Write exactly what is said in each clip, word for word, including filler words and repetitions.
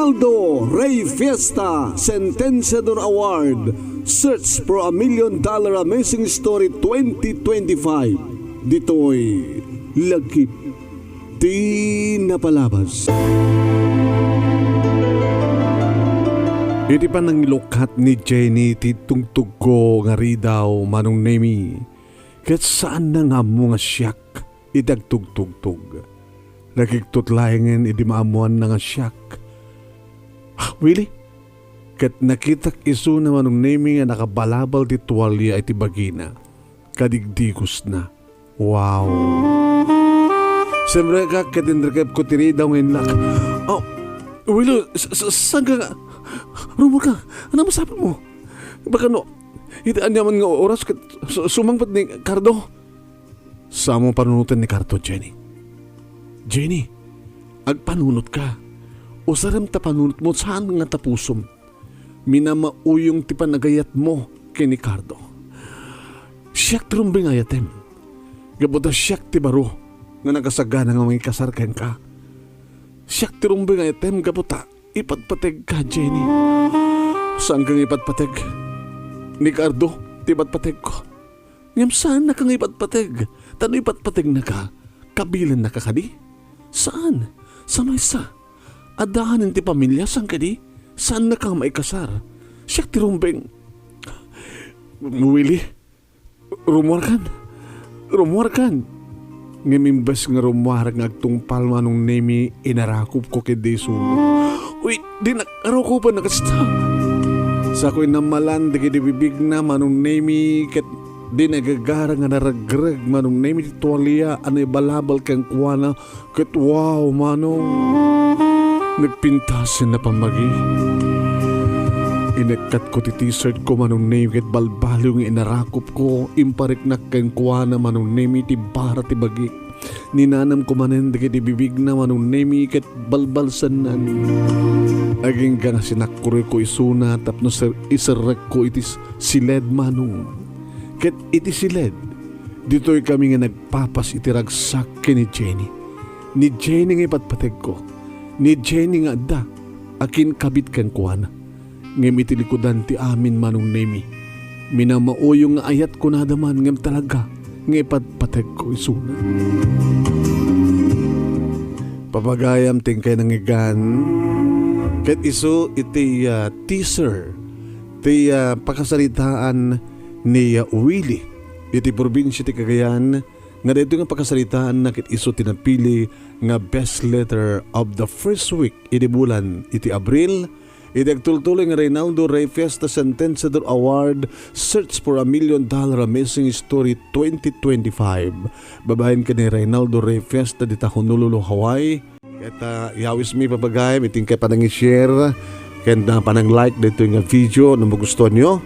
Aldo Rey Fiesta Sentenciador Award, Search for a Million Dollar Amazing Story twenty twenty-five. Ditoy lagip ti napalabas. Iti panangilukat ni Jenny ti tungtugko nga ridaw, Manong Nemi, ket saanna nga ammo nga siak iti agtugtugtog. Nakigtot laengen idi maammoanna nga siak. "Ah, Willie?" Ket nakitak isuna, Manong Nemi, nga nakabalabal ti tualia iti bagina. Kadigdigosna. Wow! Simrekak ket inrikepko ti ridaw nga innak. "Oh, Willie, sa-, sa-, saan ka nga? Rumor ka? Ano masapit mo? Baka no, iti aniaman nga oras ket su-, sumangpet ni Cardo?" Saanmo panunoten ni Cardo, Jenny. Jenny, agpanunot ka. Usarem ta panunotmo saan nga tapusom. Minamauyong ti panagayatmo ken ni Cardo. Siak ti rumbeng nga ayatem. Gapu ta siak ti baro nga nakasagana nga mangikasar kenka. Siak ti rumbeng nga ayatem gapu ta ipatpategka, Jenny. Saanka nga ipatpateg? Ni Cardo ti ipatpategko. Ngem saannaka nga ipatpateg. Ta no ipatpategnaka, kabilennaka kadi? Saan? Sa maysa, adda ti pamilia, saan kadi? Saannaka nga maikasar. Siak ti rumbeng. Willie, rumuarkan. Rumuarkan. Ngem imbes nga rumuarek nga agtungpal, Manong Nemi, inarakupko ketdi isuna. Uy, dinak arukupen a kasta. Sakoy nammalan dagiti bibigna, Manong Nemi, ket di nagagara nga naregreg, Manong Nemi, ti tualia a naibalabal kenkuana, ket wow, Manong, nagpintasen a pammagi. Inekkatko ti t-shirtko, Manong Nemi, ket balbaliw nga inarakupko, impariknak kenkuana, Manong Nemi, ti bara ti bagik. Ninanamko manen dagiti bibigna, Manong Nemi, ket balbalsennan. Agingga nga sinakkuroyko isuna tapno ser-, iserrekko iti s-, siled, Manong. Ket iti siled, ditoy kami nga nagpapas iti ragsak ken ni Jenny. Ni Jenny nga ipatpategko. Ni Jenny nga adda a kinkabit kenkuana. Ngem iti likudan ti amin, Manong Nemi, minamauyong nga ayat kunada man, ngem talaga nga ipatpategko isuna. Papagayam ti inkay nangngegan, ket isu iti, ah, teaser ti, ah, pakasaritaan ni, ah, Willie iti probinsia ti Cagayan, nga daytoy nga pakasaritaanna ket isu ti napili nga best letter of the first week idi bulan iti Abril, iti agtultuloy nga Reynaldo Rey Fiesta Sentenciador Award, Search for a Million Dollar Amazing Story twenty twenty-five. Babaen ken ni Reynaldo Rey Fiesta dita Honolulu, Hawaii. Ket, ah, yawismi, papagayam, iti inkay panang-share ken, ah, panang-like daytoy nga video no magustuanyo.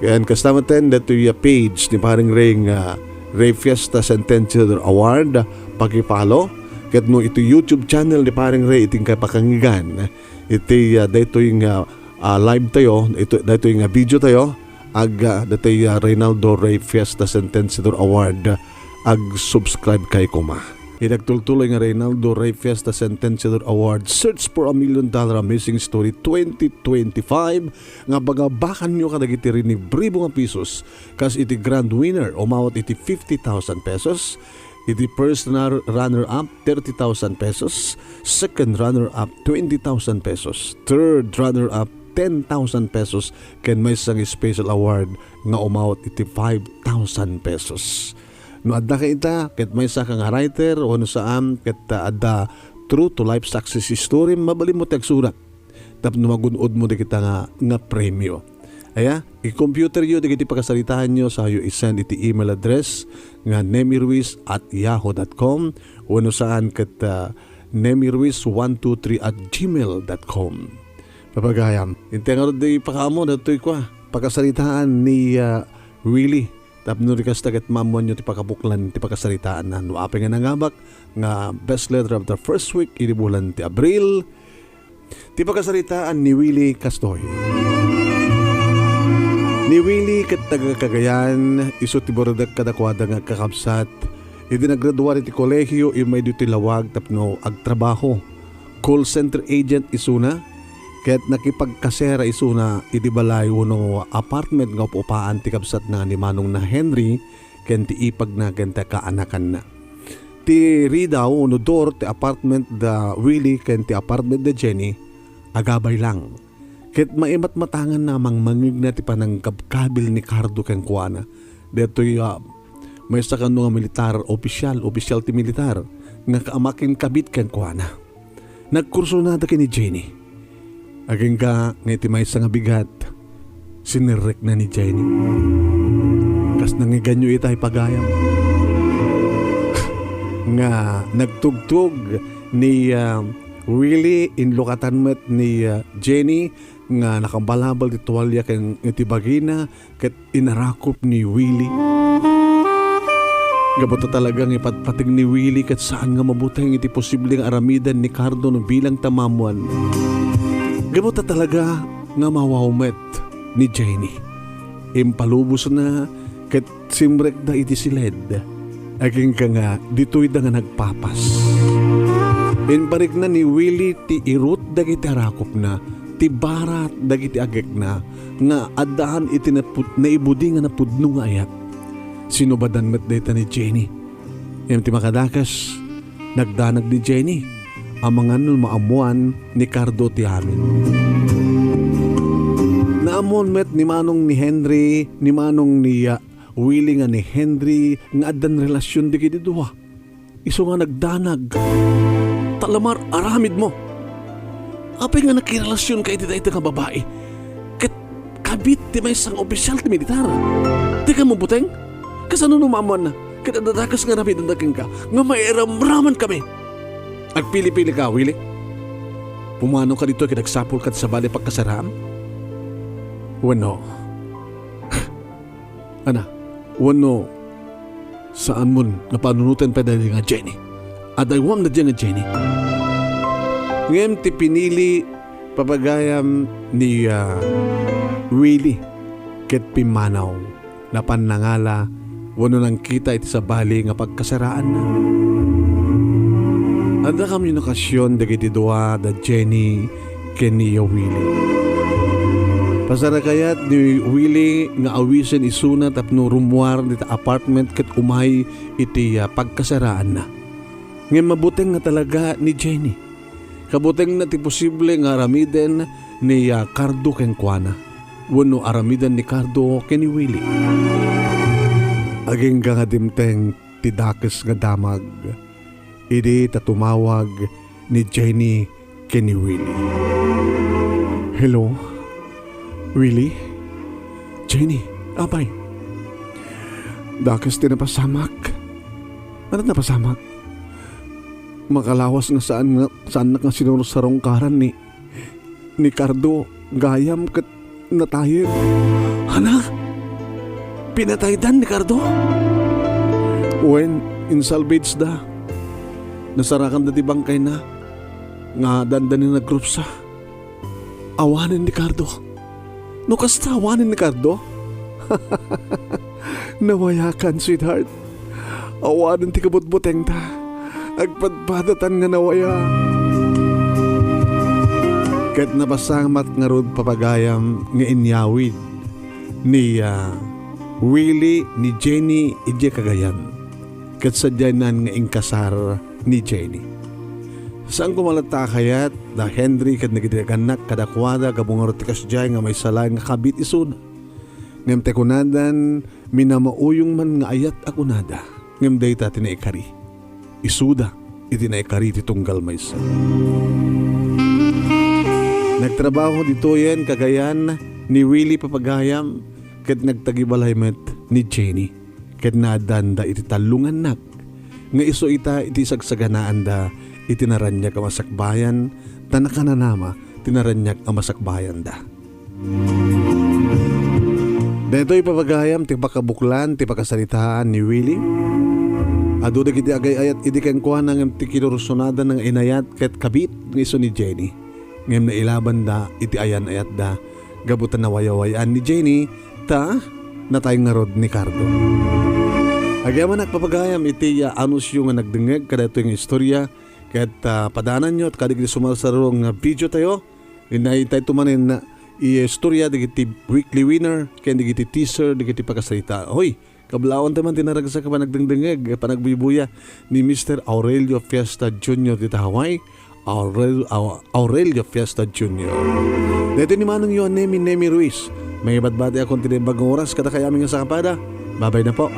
Ken kasta metten daytoy a page ni Paring Rey nga Rey Fiesta Sentenciador Award, paki-follow. Ket no iti YouTube channel ni Paring Rey iti inkay pakangngegana iti, ah, daytoy nga, ah, live tayo, ito, daytoy nga video tayo, ag, ah, daytoy, ah, Reynaldo Rey Fiesta Sentenciador Award, ag-subscribe kay koma. Iti agtultuloy nga Reynaldo Rey Fiesta Sentenciador Award, Search for a Million Dollar Amazing Story twenty twenty-five, nga bagabakanyo kadagiti rinibribo nga pisos, kas iti grand winner, umawat iti fifty thousand pesos, iti first runner, runner-up, thirty thousand pesos, second runner-up, twenty thousand pesos, third runner-up, ten thousand pesos, ken maysa nga special award nga umawat iti five thousand pesos. No adda ka ita, ket maysa ka nga writer wenno saan, ket, ah, adda true to life success story, mabalinmo ti agsurat tapno magun-odmo dagita nga, nga premio. Aya, i-computeryo dagiti pakasaritaanyo, sayo i-send iti email address nga nemiruiz at yahoo dot com wenno saan ket, ah, nemiruiz one two three at gmail dot com. Papagayam, intay ngarud di pakaammo datoy kua, pakasaritaan ni, ah, Willie. Tapno di kasta ket maammoanyo ti pakabuklan ti pakasaritaanna. No apay nga nangabak nga best letter of the first week idi bulan ti Abril, ti pakasaritaan ni Willie kastoy. Ni Willie ket taga Cagayan, isu ti burdek kadakuada nga agkakabsat. Idi naggraduar iti kolehiyo, immay ditoy lawag tapno agtrabaho. Call center agent isuna. ket nakipagkasera isuna iti balay wenno apartment nga up-upaan ti kabsatna nga ni Manongna Henry ken ti ipagna ken ti kaanakanna. Ti ridaw wenno door ti apartment da Willie ken ti apartment da Jenny, agabay lang. Ket maimatmatanganna a mangmangngegna ti panangkabkabil ni Cardo kenkuana. Daytoy, ah, maysa kano nga militar, opisyal, opisyal ti militar, nga ka-, makinkabit kenkuana. Nagkursunada ken ni Jenny. Agingga nga iti maysa nga bigat, sinirrekna ni Jenny. Kas nangiganyo itay pagayam. Nga nagtugtog ni, ah, Willie, inlukatan met ni, ah, Jenny nga nakabalabal ti tualya ken iti bagina ket inarakop ni Willie. Gapu ta talaga nga ipatpateg ni Willie ket saan nga mabuteng iti posible nga aramiden ni Cardo no bilang ta maammoan. Gapu ta talaga nga mawaw met ni Jenny. Impalubosna ket simrekda iti siled. Agingga nga ditoyda nga nagpapas. Imparikna ni Willie ti irut dagiti arakopna, ti barat dagiti agekna, nga addaan iti napud-, naibudi nga napudno nga ayat. Sinubadan met dayta ni Jenny. Ngem ti makadakes, nagdanag ni Jenny. Amangan no maammoan ni Cardo ti amin. Naammoan met ni manong ni Henry, ni manong ni, ah, Willie nga ni Henry nga addan relasion dagiti dua. Isu nga nagdanag. Talamar, aramidmo. Apay nga nakirelasionka iti dayta nga babai? Ket kabit ti maysa nga opisyal ti militar. Dika mabuteng? Kasano no maammoanna? Ket adda dakes nga aramidenda kenka nga mairamramankami. Agpili-pilika, Willie. Pumanoka ditoy ket agsapulka ti sabali a pagkasaraam? Wenno, ana, wenno, saanmon nga panunoten pay daydi nga Jenny? Adaywam daydi nga Jenny. Ngem ti pinili, papagayam, ni, ah, Willie ket pimmanaw. Napan nangala wenno nangkita iti sabali nga pagkasaraanna. Adda komunikasion dagiti dua da Jenny ken ni Willie. Pasarkayat ni Willie nga awisen isuna tapno rummuar dita apartment ket umay iti, ah, pagkasaraanna. Ngem mabuteng nga talaga ni Jenny. Kabutengna ti posible nga aramiden ni, ah, Cardo kenkuana, wenno aramiden ni Cardo ken ni Willie. Agingga nga dimteng ti dakes nga damag idi ta tumawag ni Jenny ken ni Willie. "Hello? Willie? Jenny, apay? Dakes ti napasamak." "Ania ti napasamak?" "Makalawas nga saan nga, saannak nga sinursarungkaran ni, ni Cardo gayam ket natayen." "Ania? Pinataydan ni Cardo?" "Wen, insalvageda. Nasarakanda ti bangkayna nga adda ni nagrupsa." "Awanen ni Cardo? No kasta, awanen ni Cardo?" "Nawayakan, sweetheart. Awanen ti kabutbutengta. Agpadpadatan nga nawaya." Ket napasamak ngarud, papagayam, nga inyawid ni, ah, Willie ni Jenny idiay Cagayan. Ket sadiaynan nga inkasar ni Jenny. Saan koma latta a kayat da Henry ket dagiti nagannag kadakuada gapu ngarud ti kasdiay nga maysa laeng nga kabit isuna. Ngem ti kunadan, minamauyong man nga ayat a kunada, ngem dayta ti naikari. Isuda iti naikari ti tunggal maysa. Nagtrabaho ditoyen Cagayan ni Willie, papagayam, ket nagtagibalay met ni Jenny. Ket naaddanda iti tallo nga annak, nga isu ita iti sagsaganaanda iti naraniag a masakbayan, ta nakanana ti naraniag a masakbayanda. Daytoy, papagayam, ti pakabuklan ti pakasaritaan ni Willie. Adu dagiti agay-ayat idi kenkuana ngem ti kinursunadana nga inayat ket kabit nga isu ni Jenny. Ngem nailabanda iti ayan-ayatda gapu ta nawayawayaan ni Jenny ta natay ngarud ni Cardo. Agyamanak, papagayam, iti, ah, anusyo nga nagdengngeg kadaytoy nga istorya ket, ah, padananyo kadagiti sumarsaro nga video tayo. Inaytayto manen nga istoria dagiti weekly winner ken dagiti teaser dagiti pakasarita. Hoy, kablaawanta man ti naragsak a panagdengdengngeg, panagbuybuya ni Mister Aurelio Fiesta Junior dita Hawaii. Aurel-, Au-, Aurelio Fiesta Junior. Daytoy ni manongyo a Nemi Nemi Ruiz. Mangibadbati akon ti naimbag nga oras kadakayo amin nga sakapada. Babay na po.